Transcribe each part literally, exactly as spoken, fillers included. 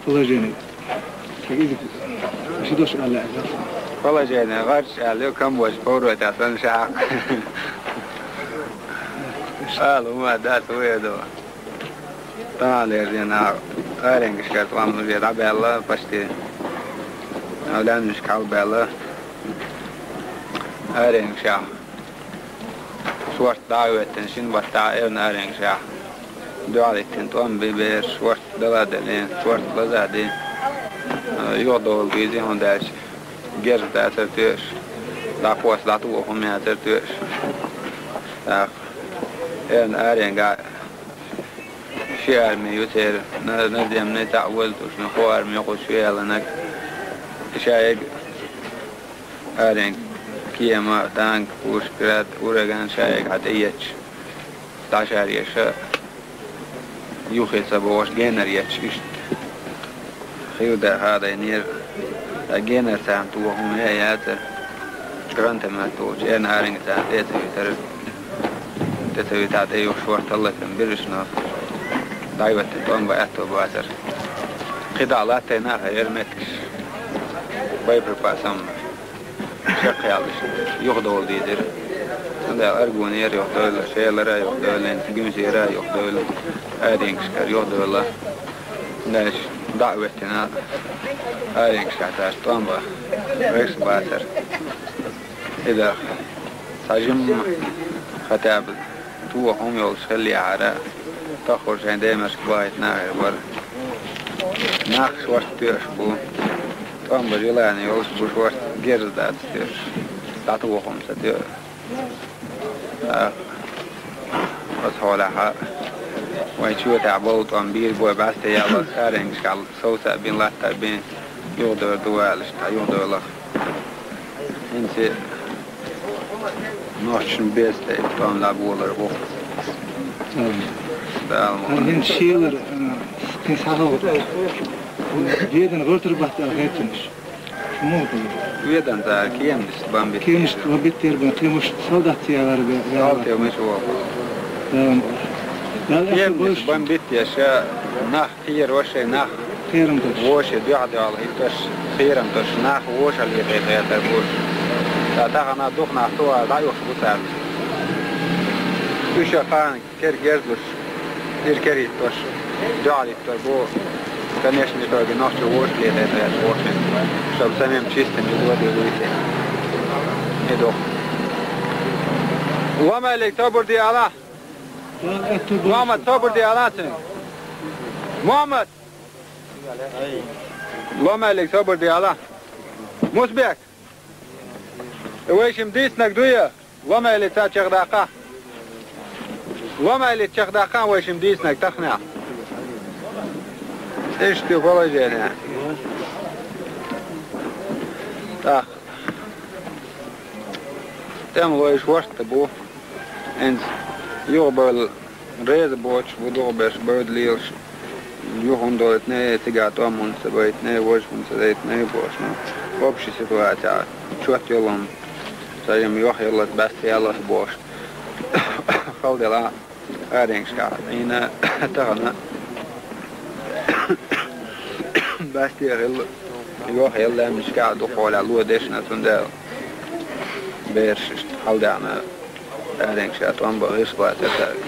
Положение. Положение гӀарч аьлла, Камбоджа повройтас ан шахьа. Ала, хӀума дац вай а до. Талерзина аренга шкарт ламужа дӀабаьлла, почти. Авлянушка хьалбаьлла. Аренга шахьа. Шорта дӀа а хӀоьттина, шин баттахь эрна аренга шахьа. Дуьхьал иттина тӀом бен бераш, шорта дала а деллина, шорта лаза а дина. Юхадовла деза, хӀунда аьлча герз дацар тоьаш, дӀакхосса дӀатоха хӀума яцар тоьаш. ТӀаккха эрна аренга ши арми ю церан, на-, наземный цхьаъ воздушный, кхо арми кхуза шоьяланаг. Шаерг аренга кема, танк, пушка, град, ураган шаерг хьа тӀе етташ, дӀашаьръеш, юххе ца богӀуш, генар етташ иштта. Хилда хадайнера, ткъа генар царна тоха хӀума яцара, гранатомёт долчу эрна аренга царна тӀе а ца витара. ТӀе ца витахь, тӀе юха шорта хӀаллакьхина бираш, но дӀахӀоьттина тӀом бан аьтто бацара. КхидӀа латтайна а хьерара меттигаш, боеприпасам чекхъяьллаш, юхадовла дийзира. Цундела Аргунера юхадовла, Шелара юхадовла, Гуьмсера юхадовла, аренга шкара юхадовла. Дальше дӀа а хӀоьттина, аренга шкахь тӀом бан гӀирс бацара. И даха. Цхьа жимма, хотя бы, тоха хӀума йолуш хиллехьара, тоххара шайн демашка бахийта нах а бара. Нах шорта тоьаш бу. ТӀом бан желание йолуш бу, шорта герз дац тоьаш. ДӀатоха хӀума ца тоьа. ТӀаккха оцу хьолехь вайн чоьтехь болу тӀом бийр бой бӀаьсте яллалц аренгашкахь совца а бина, латта а бина, юхадевр ду валаш, тхан юхадевлла. ХӀинца нохчашна беза тайпа тӀом дӀаболар бу. Дала ма- ХӀинца шелара, а, кхин схьахьалха. Ведана гӀортар бац аьлла хеттанаш. Шу муха хилла? Ведана цара кеманашца бомбит. Кеманашца бомбит дера бен, кхин муш солдат ца ялара бен, ялара. Солдат муш воху. Да. Дала аьлла кеманаш бойуш. Бомбит деш, нах кхерош, нах кхерам долуш. Воши дуьхьа-дуьхьал хӀитташ, кхерам долуш, нах вошал летӀе хетар бу. Ткъа тахана дукха нах ту а дӀаюхуш бу царна. Уьш а кхана кер герзуш, ира кер хӀиттош, дуьхьал хӀиттор бу, конечно, итоге нохчо вошал летӀе хетар бохуш, чтобы самим чистым и воды выйти. И духу. Ломайлиг тобурди ала. Мухаммад, тобурди ала цуьнга. Мухаммад! Ломайлиг тобурди ала. Мусбек! Вайшим дийцинарг дуй? Ломайлица чекхдаккха. Ломайлица чекхдаккха вайшим дийцинарг тахана. Иштта ю положение. Так. ТӀемалой шорта бу. ХӀинца юхабевлла реза боцуш бу, дукхахберш бевдда лелаш. Юха хӀунда дойтина, цигахь тӀом хӀунда ца байтина, важа хӀунда ца дайтина бохуш, ну, общая ситуация, чот йолу-м, цхьа жимма йохъяллалц, бӀаьсте яллалц бохуш. Хала дела, аренгашкахь Ӏийна тахана. БӀаьсте хилла, йохъяьлла лаьмнашкахь дукха хьолехь ло дешна, цундела бераш иштта хьаладаьхна. Аренгашкахь тӀом бан гӀирс бацара цаьрга.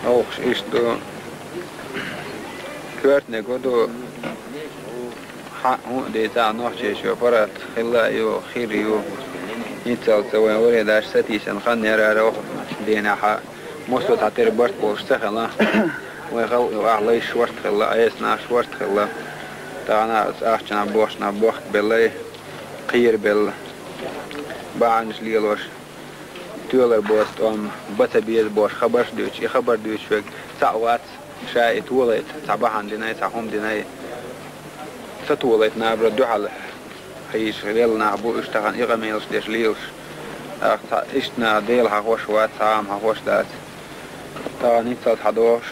Оха иштта ду. Коьртаниг хӀун ду? Хьан хӀун а дийцахь, нохчийчоь паргӀат хилла а ю, хир а ю. ХӀинццалц вайн варе даш сатийсина хан яра оха дийнахь а. Массо а цхьа тера барт болуш ца хилла. Вайн халкъ юкъахь лайш шорта хилла, Ӏеса нах шорта хилла. Тахана аса ахчанах, бохчанах бохк беллай, кхера белла. Бахьанаш лелош. Тоьлар боцу тӀом бан ца беза бохуш хабарш а дуьйцуш, и хабар дуьйцуш верг цхьаъ вац, ша и толайта цхьа бахьана динай, цхьа хӀума динай, ца толайта набра дуьхьал хьийзаш велла нах бу уьш тахана и къамелаш деш лелаш. Ах, цхьа иштта нах Дела хьахош вац, цхьа а хьахош дац. Тахана ниццалц хьадохуш,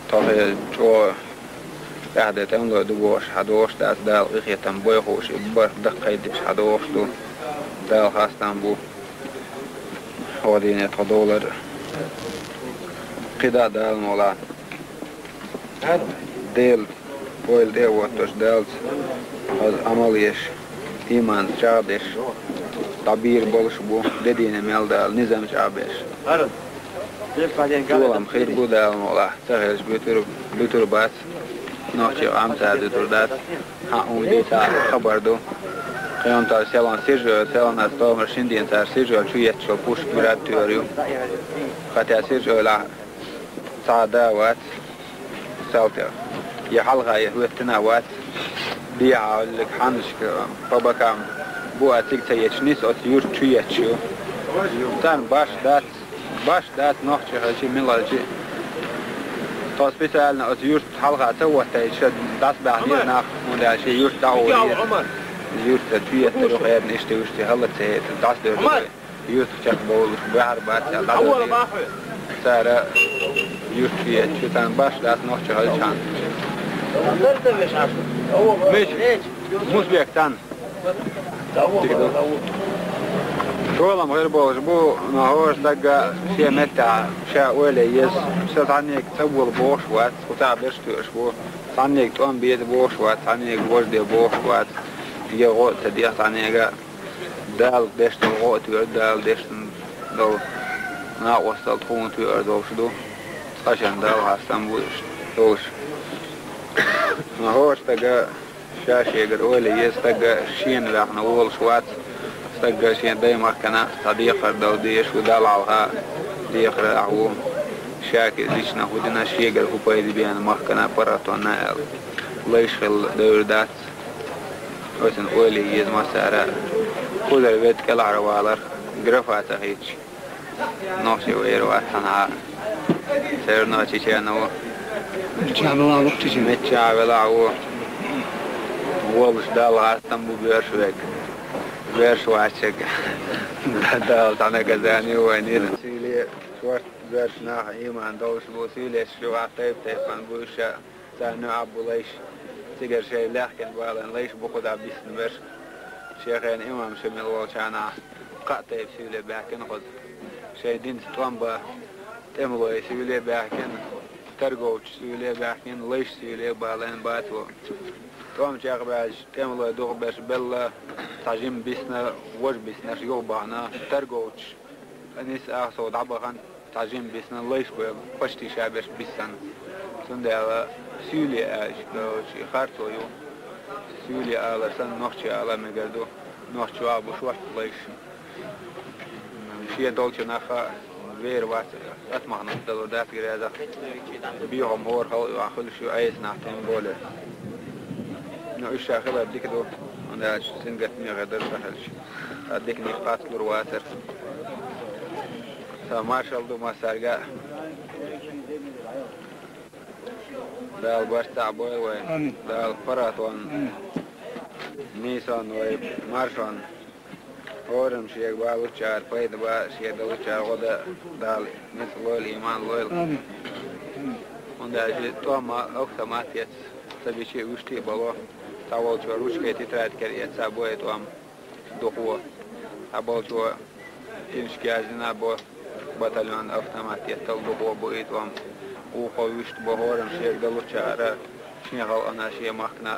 тхо хе чӀогӀа тӀаьхьа де тӀемалой ду бохуш, хьадохуш дац, Дала къинхетам бой хууш, и барх даккхайдича хьадохуш ду. Дала хастам бу. ХӀокху дийне тхо довлар. КхидӀа а Дала мукъалахь. Дела ойла тӀе а воттуш, Далца хаза Ӏамал еш, иман чӀагӀдеш, дӀабийр болуш бу, де дийна мел Дала низам чӀагӀбеш. Чолам хир бу Дала мукъалахь, ца хилча буьтур, буьтур бац, нохчий къам ца дуьтур дац, хьан хӀун дийца хабар ду. Кхин тӀа селан сиржа, селан стомар шин дийна цара сиржа чу етташ йолу пушка град тоьар ю. Хатя сиржа олахь, цхьа а да вац, салтех. Я хьалха, я хӀоьттина а вац. Дехьа хьаллиг хьаннашка, по бокам бу а цига ца етташ, ниса оцу юрт чу етташ ю. Царна баш дац, баш дац нохчий хилчи, мила хилчи. Тхо специально оцу юрт хьалха ца ваттайча, ша дӀасабаьхнера нах, хӀунда аьлча шен юрт дӀагӀур яра. Юрт ца чу еттар ю, херна иштта вуьшта хӀаллак ца хета, дӀасадоьрзур вай. Юртах чекхбовлуш баьхьар бац аьлла, дӀадоьлхура. Цара юрт чу етташ, царна баш дац нохчий хилча хьан. Мича? Мусбек царна. Чолам хир болуш бу, но хӀора стага шен меттехь ша ойла еза. Ша цхьаннега ца вола бохуш вац, кху цхьа берш тоьуш бу. Цхьаннега тӀом беза бохуш вац, цхьаннега вожде бохуш вац. Я гӀо а ца деха цхьаннега. Дала деш долу гӀо а тоьар, Дала дешна долу накъосталла тхуна тоьар долуш ду. Цкъа шен Далла хастам бу иштта долуш. ХӀора стага ша шегара ойла еза, стага шена ваьхна волуш вац, стага шен даймахкана цхьа декхар дала дезаш ву, Далла хьалха декхарехь ву. Ша кхин лична хӀун дина, шегара хӀун пайда беана махкана, паргӀатонна аьлла. Лайш хилла девр дац. Оцун ойла еза массара а. Кхузара ведда кӀелхьарвалар, графа ца хеташ. Нохчи вайра вац цхьанхьа. Все равно чечен ву. Миччахь велахь ву чечен. Миччахь велахь ву. Волуш Далла хастам бу боьрша верг. Боьрша вац шега. Дала цхьа наказание вайнера. Суьйле шорта боьрша нах, иман долуш бу, суьйлеш юкъахь тайп-тайпана бу уьш. Царна юкъахь бу лайш, цигара шайн лаьхкина балан лайш бу кхузахь бисна берш. Шен хенахь имам Шамил волчахьана кхаа тайпа суьйле баьхкина кхуза. Шайн динца тӀом бан тӀемалой суьйле баьхкина, торговцаш суьйле баьхкина, лайш суьйле балан бацо. ТӀом чекхбаьлча, тӀемалой дукхахберш белла, цхьа жима бисна, важа биснарш юхабахана, торговцаш. Ниса ахча дӀабахана, цхьа жима бисна лайш бу, почти ша берш бисна. Цундела суьйле аьлча, короче, харцо ю. Суьйле алар санна, нохчи ала мегар ду. Нохчи а бу шорта лайш. Шен долчу наха вер вац, атмахана дало дац грязах. Бехам хӀора хала ю, а хуьлуш ю, айса нах тем более. Ну, уьш ша хилар дика ду, хӀунда аьлча сингаттаме хир дара ца хилча. Ткъа диканиг къасталур вацара. Сан маршалла ду массаьрга. Дала барт цхьаъ бойла вайн. Амин. Дала паргӀатонна, амин, нийсонна вай маршонна. ХӀоранна шега балуччара пайда бан, шега далуччара гӀо дан Дала ницкъ лойла, иман лойла. Амин. Амин. ХӀунда аьлча тӀом автомат эцна ца бича а, вуьшта а бало. Цхьаволчо ручкой, тетрадькой эцна бо и тӀом дукхо. Цхьаболчо киншка яздина бо, батальон автомат еттал дукхо бу и тӀом. Вукхо вуьшта бо, хӀоранна шега далуччара шен халкъана, шен махкана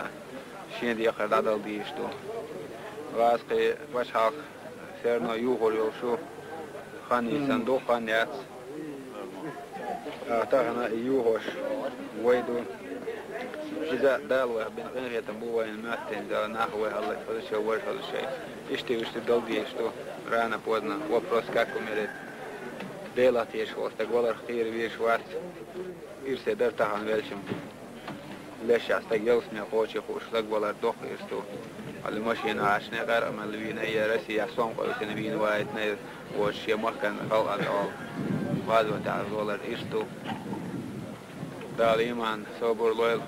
шен декхар дӀадала дезаш ду. ГӀазкхи пачхьалкх все равно юхур йолуш ю. Хан йисина ду, хан яц. А тахана и юхуш вай ду. Иза Дала вайх бина къинхетам бу вайна моьттина, Дала нах вай хьаллакьхуьлуш, важа хьалуш. Иштта вуьшта дала дезаш ду. Рано поздно вопрос как умереть. Делах тешаш волу стаг валарх кхера везаш вац. Ирсе дара тахана велчам. Лешшехь стаг ялсамане кхочий хууш стаг валар доккха ирс ду. Хьалла машина хьаьшна, къаьркъа мел вийна, я Россия сом къевсина вийна ваийтина, я воцуш шен махкан халкъан тӀехула гӀазотехь валар ирс ду. Дала иман, собар лойла.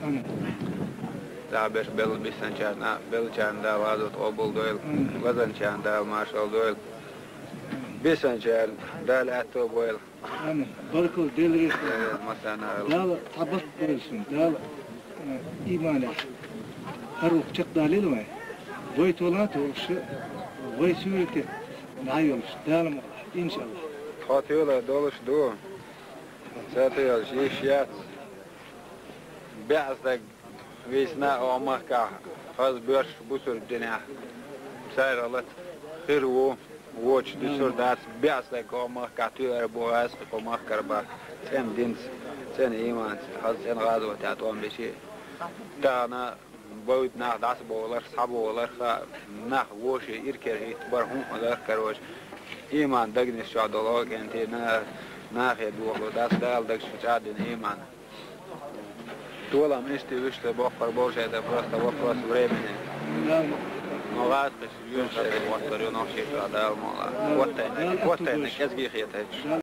Амин. Дала берш белла бисанчарна, беллачарна Дала гӀазот къобал дойла. Амин. Лазанчарна Дала маршалла дойла. Бисанчарна Дала аьтто бойла. Амин. Баркалла, Дела реза хуьлда. Э, масана. Дала цхьа барт бойла шуна. Дала, э, иманехь хӀара вукху чекхдалийла вайн. Вай толан а толуш, вай суьйрате дӀа а йолуш, Дала мукъалахь, иншаллахь. Тхо тоьлар долуш ду. Ца тоьлуш йиш яц. БӀаьстаг висна оха махкахь, хаза боьрша бусург динехь, царах лаца хир ву, вочу дуьсур дац, бӀаьстаг оха махкахь туьйар бу гӀазкхи кху махкара бахка, цӀена динца, цӀена ийманца, хаза цӀена гӀазотехь тӀом бечи. Тахана бовда нах дӀасабовларх, схьабовларх, нах воший иркер хӀитта бара хӀуъа ларх карочу. Ийман дагнаш чохь долу кӀентий на, нахе дохало дац, Дала дагчу чӀагӀдина ийман. Толам иштта вуьшта боккхур болуш, это просто вопрос времени. Но гӀазкхиш юьртара моттар ю нохчий чохь Дала мула. Оттайна, оттайна кӀезгий хетар.